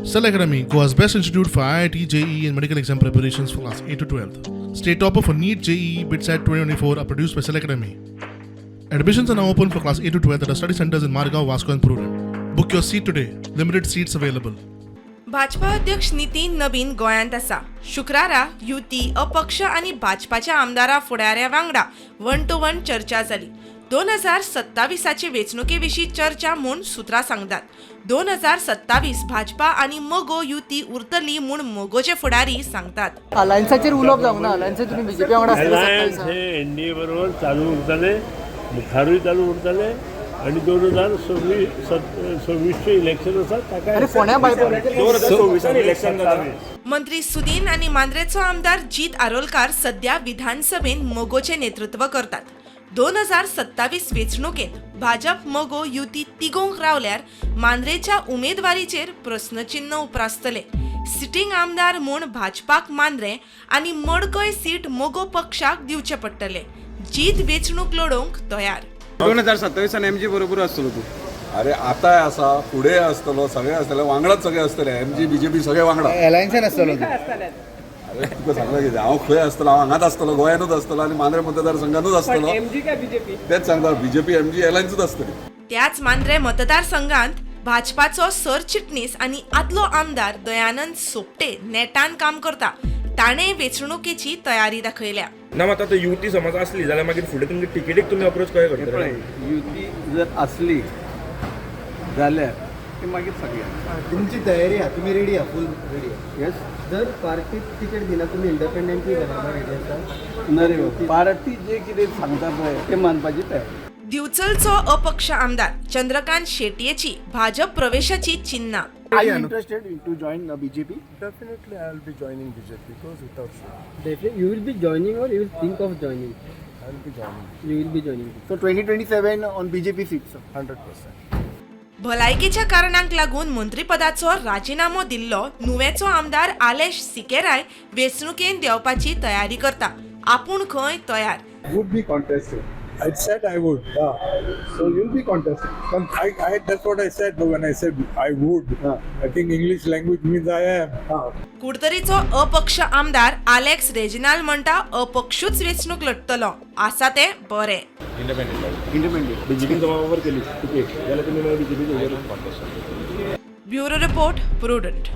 Cell Academy, Goa's best institute for IIT, JEE, and medical exam preparations for class 8 to 12. State topper for NEET, JEE, BITSAT 2024 are produced by Cell Academy. Admissions are now open for class 8 to 12 at our study centers in Margao, Vasco, and Prudent. Book your seat today. Limited seats available. Bhajpa अध्यक्ष नितीन नबीन गोंयांत आसा. शुक्रारा युती, अपक्ष आनी भाजपाच्या आमदारा फुडाऱ्या वांगडा one two one चर्चा जाली. 2027आचे वेंचणुके विशीं चर्चा म्हूण सुत्रां सांगतात. 2027 भाजपा आनी मगो युती उरतली म्हूण मगोचे फुडारी सांगतात. अलायन्साचेर उलोवप जावंक ना. अलायन्साचेर तुमी बीजेपी वांगडा आसतले अलायन्स 27. हे एनडीए बरोबर चालू उरतले, मुखारूय चालू उरतले आणि 2026 26चें इलेक्शन आसा ताका. आनी फोंड्या बायपोल. 2024 इलेक्शन जाता. मंत्री सुदीन आनी मांद्रेचो आमदार जीत आरोलकार सध्या विधानसभेन मगोचे नेतृत्व करतात. 2027 वेंचणुकेंत भाजप मगो युती तिगोवंक रावल्यार मांद्रेच्या उमेदवारीचेर प्रस्नचिन्न उप्रासतले. सिटींग आमदार म्हूण भाजपाक मांद्रे आनी मडकय सीट मगो पक्षाक दिवचे पडटले. जीत वेंचणूक लडोवंक तयार. 2027 एमजी बरोबर आसतलो तूं? अरे, आतांय आसा, फुडें आसतलो, सगळे आसतले वांगडाच, सगळे आसतले. एमजी, बीजेपी सगळे वांगडा. अलायन्सान आसतलो तूं? अरे, तुका सांगला कितें? हांव खंय आसतलो? हांव हांगाच आसतलो, गोंयानूच आसतलो आनी मांद्रे मतदारसंघानूच आसतलो. एमजी काय बीजेपी? तेच सांगता, बीजेपी एमजी अलायन्सूच आसतली. त्याच मांद्रे मतदारसंघात भाजपाचो सरचिटणीस आनी आदलो आमदार दयानंद सोपटे नेटान काम करता. ताणें वेंचणुकेची तयारी दाखयल्या. ना, मात आतां युती समज आसली जाल्यार मागीर फुडें तुमगे टिकेटीक तुमी अप्रोच कशें हे करतले? पळय, युती जर आसली जाल्यार ती मागीर सगळ्या तुमची तयारी आहा? तुमी रेडी आहा, फूल रेडी आहा? येस. जर पार्टी तिकेट दिना, तुमी इंडिपेंडंटली घालपाक रेडी आसा? ना रे, पार्टी जे कितें सांगता पळय तें मानपाची तयारी. दिवचलचो अपक्ष आमदार चंद्रकांत शेटयेची भाजप प्रवेशाची चिन्हां. Are you interested to join BJP? Definitely, I will be joining BJP. Goes without saying. Definitely you will be joining or you will think of joining? I will be joining. You will be joining. So 2027 on BJP seats? 100%. भलायकेच्या कारणांक लागून मंत्रीपदाचो राजिनामो दिल्लो नुवेचो आमदार आलेश सिकेराय वेंचणुकेंत देंवपाची तयारी करता. आपूण खंय तयार. Would be contested. I said I would. So you will be contesting. That's what I said. But when I said I would, I think English language means I am. कुडतरीचो अपक्ष आमदार आलेक्स रेजिनाल म्हणटा, अपक्षूच वेंचणूक लढतलो, आसा तें बरें. इंडिपेंडंट. बीजेपीन समज offer केली ticket जाल्यार तुमी मागीर BJP. Bureau report, Prudent.